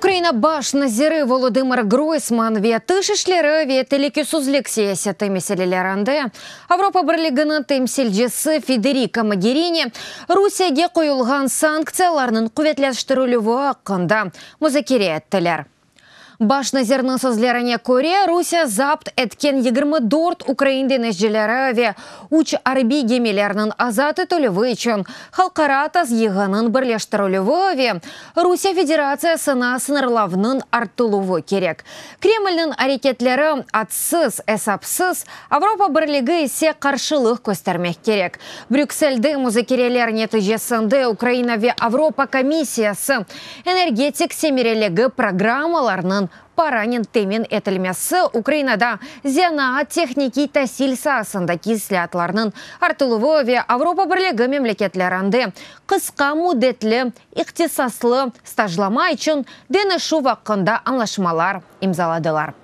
Ukraina baş naziri Volodımır Groysman ve tış işleri ve telükesizlik siyaseti meselelerinde Avropa Birliginiñ temsilcisi Federika Mogerini Rusiyege qoyulğan sanktsiyalarnıñ quvetleştirilüvi aqqında muzakere ettiler. Baş nazirniñ sözlerine köre, Rusiye zapt etken 24 ukrain deñizcileri ve üç arbiy gemilerniñ azat etilüvi içün halqara tazyığınıñ birleştirilüvi ve Rusiye Federatsiyasına sıñırlavnıñ arttıluvı kerek. Kremlniñ areketleri adsız, esapsız, Avropa Birligi ise qarşılıq köstermek kerek. Brükselde muzakereler neticesinde Ukraina ve Avropa Komissiyası energetik semereligi programmalarınıñ paranen temin etilmesi, Ukrainada zenaat-tehnikiy tasil saasındaki islâatlarnıñ arttıluvı ve Avropa Birligi memleketlerinde qısqa müddetli ihtisaslı stajlama içün deñişüv aqqında añlaşmalar imzaladılar.